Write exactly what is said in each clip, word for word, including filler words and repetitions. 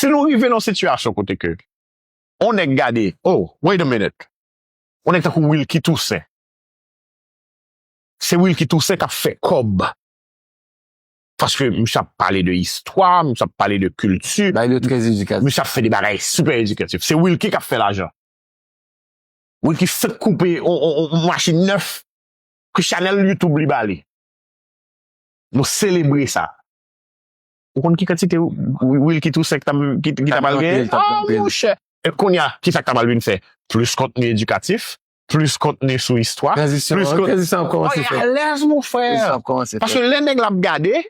Si nou rive nan sitiyasyon kote ke on nèg gade, oh, wait a minute, on nèg tankou Wilky Toussaint, se Wilky Toussaint k ap fè kòb. Paske misye ap pale de istwa, misye ap pale de kilti, misye ap fè de bagay sipè edikatif. Se Wilky k ap fè lajan. Wilky fèk koupe on, on, on machin nèf ke chanèl YouTube li ba li. Nou selebre sa. Ou konn ki kantite Wilky Toussaint ki, ki ta pral genyen? Ah, monchè! E kounye a, ki sa k ta pral vin fè? Plis kontni edikatif, plis kontni sou istwa, plis kontni... Tranzisyon ap kòmanse fèt. Alèz, mon frè! Paske lè nèg la ap gade,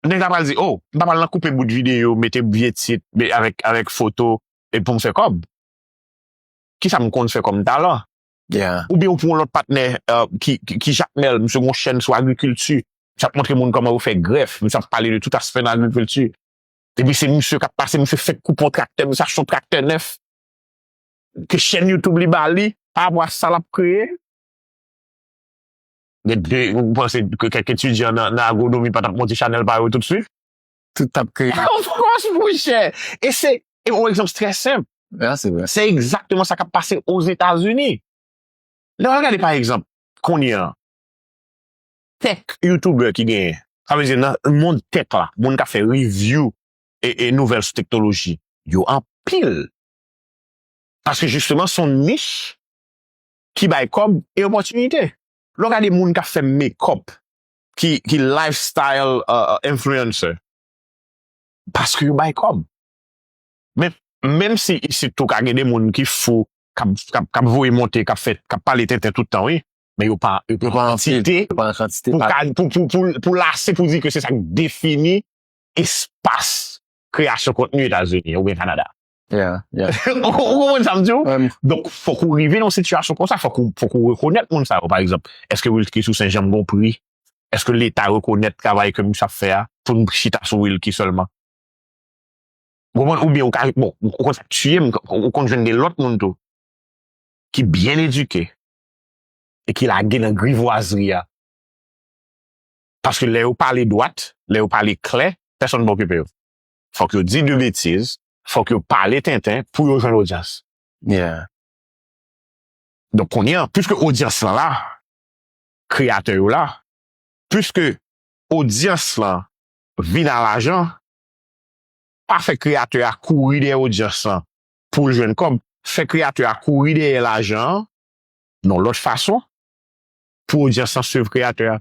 nèg la pral di, oh, m pa pral nan koupe bout videyo, mete vye tit avèk, avèk foto, e pou m fè kòb. Kisa m konn fè kòm talan? Oubyen ou pran yon lòt patnè ki, ki, ki Jakmèl, misye gen yon chèn sou agrikilti, misye ap montre moun kòman yo fè grèf, misye ap pale de tout aspè nan agrikilti. Epi se misye k ap pase, misye fèk koupe yon traktè, misye achte yon traktè nèf ke chèn YouTube li ba li, pa rapò a sa l ap kreye. Gen de, ou panse ke kèk etidyan nan, nan agwonomi pa t ap monte chanèl pa yo toutswit? Tout t ap kreye. Of course, monchè! E se, e yon egzanp trè senp. Se egzakteman sa k ap pase Ozetazini. Lè w al gade, pa egzanp, kounye a, tech YouTuber ki genyen, sa vle di nan mond tech la, moun k ap fè review e, e nouvèl sou teknoloji, yo anpil. Paske jisteman, se yon nich ki bay kòb e opòtinite. Lè w gade moun k ap fè makeup, ki, ki lifestyle uh, uh, influencer, paske yo bay kòb. Men, menm si isit tou ka gen de moun ki fou, k ap, k ap, k ap voye monte, k ap fè, k ap pale tenten tout tan, wi. Men yo pa, yo pa an kantite pou, pou, pou, pou, pou lase pou di ke se sa k defini espas kreyasyon kontni Etazini oubyen Kanada. Ou konprann sa m di w? Donk, fòk ou rive nan yon sitiyasyon konsa, fòk ou, fòk ou rekonèt moun sa yo, pa egzanp. Èske Wilky Toussaint janm gen yon pri? Èske Leta rekonèt travay ke misye ap fè a pou n chita sou Wilky sèlman? Ou konprann? Oubyen ou ka, bon, ou konn sa k tiye m, ou konn jwenn de lòt moun tou ki byen edike e ki lage nan grivwazri a. Paske lè yo pale dwat, lè yo pale klè, pèsonn pa okipe yo. Fòk yo di de betiz, fòk yo pale tenten pou yo jwenn odyans. Donk kounye a, piske odyans lan la, kreyatè yo la, piske odyans lan vin a lajan, pa fè kreyatè a kouri dèyè odyans lan pou l jwenn kòb, fè kreyatè a kouri dèyè lajan an nan yon lòt fason pou odyans lan swiv kreyatè a.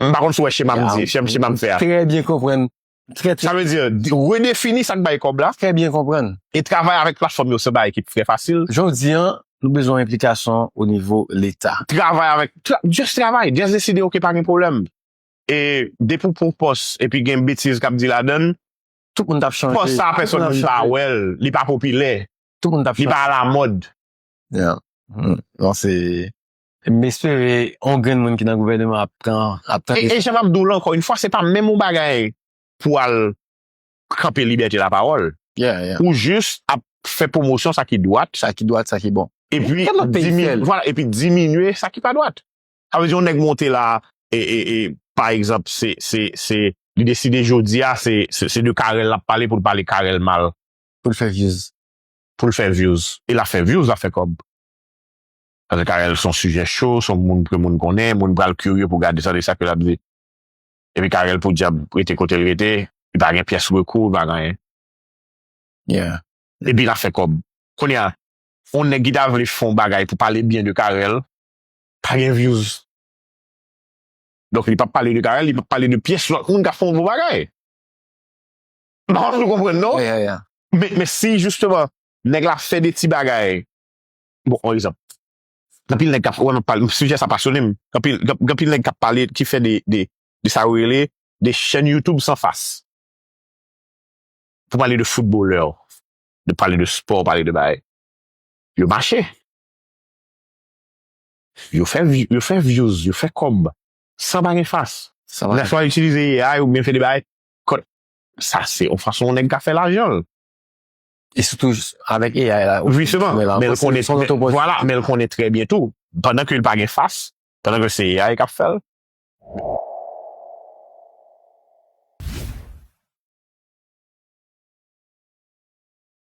M pa konn si w wè chema m di, chema m fè a. Trè byen konprann. Trè, trè. Sa vle di, redefini sa k bay kòb la. Trè byen konprann. E travay avèk platfòm yo se bagay ki trè fasil. Jodi an, nou bezwen yon enplikasyon o nivo Leta. Travay avèk, tra, just travay, just deside, oke, pa gen pwoblèm. E depi w pran pòs epi gen betiz k ap di ladan l, tout moun t ap chanje. Pòs sa a, pèsonn moun pa wè l, li pa popilè, li pa alamòd. Non, se, m espere yon grenn moun ki nan gouvènman ap pran, ap tande. E jan m ap di w la, ankò yon fwa, se pa menm yon bagay pou al kanpe libète lapawòl. Ou jis ap fè pwomosyon sa ki dwat. Sa ki dwat, sa ki bon. Epi diminye, vwala, epi diminye sa ki pa dwat. Sa vle di yon nèg monte la, e, e, e, pa egzanp, se, se, se, li deside jodi a, se, se, se de Carel l ap pale pou l pale Carel mal. Pou l fè views. Pou l fè views. E l ap fè views, l ap fè kòb. Paske Carel se yon sijè cho, se yon moun ke moun konnen, moun pral kirye pou gade sa de sa ke l ap di. Epi Carel podyab rete kote l rete, li pa gen pyès rekou, li pa gen anyen. Epi l ap fè kòb. Kounye a, yon nèg ki ta vle fè yon bagay pou pale byen de Carel, pa gen views. Donk, li p ap pale de Carel, li p ap pale de pyès lòt moun k ap fè yon bon bagay. M pa konn si w konprann, non? Men, men si, jisteman, nèg la fè de ti bagay, bon, yon egzanp. Gen anpil nèg k ap, wè, m ap pale, sijè sa pasyone m. Gen anpil, gen, gen anpil nèg k ap pale, ki fè de, de, de sa yo rele, de chèn YouTube san fas. Pou pale de foutbolè, de pale de spò, pale de bagay. Yo mache. Yo fè vi, yo fè views, yo fè kòb. San pa gen fas. Lè swa itilize A I oubyen fè de bagay. Sa se yon fason yon nèg ka fè lajan l. E sitou avèk A I la. Jisteman, men l konnen, vwala, men l konnen trè byen tou. Pandan ke l pa gen fas, pandan ke se A I k ap fè l,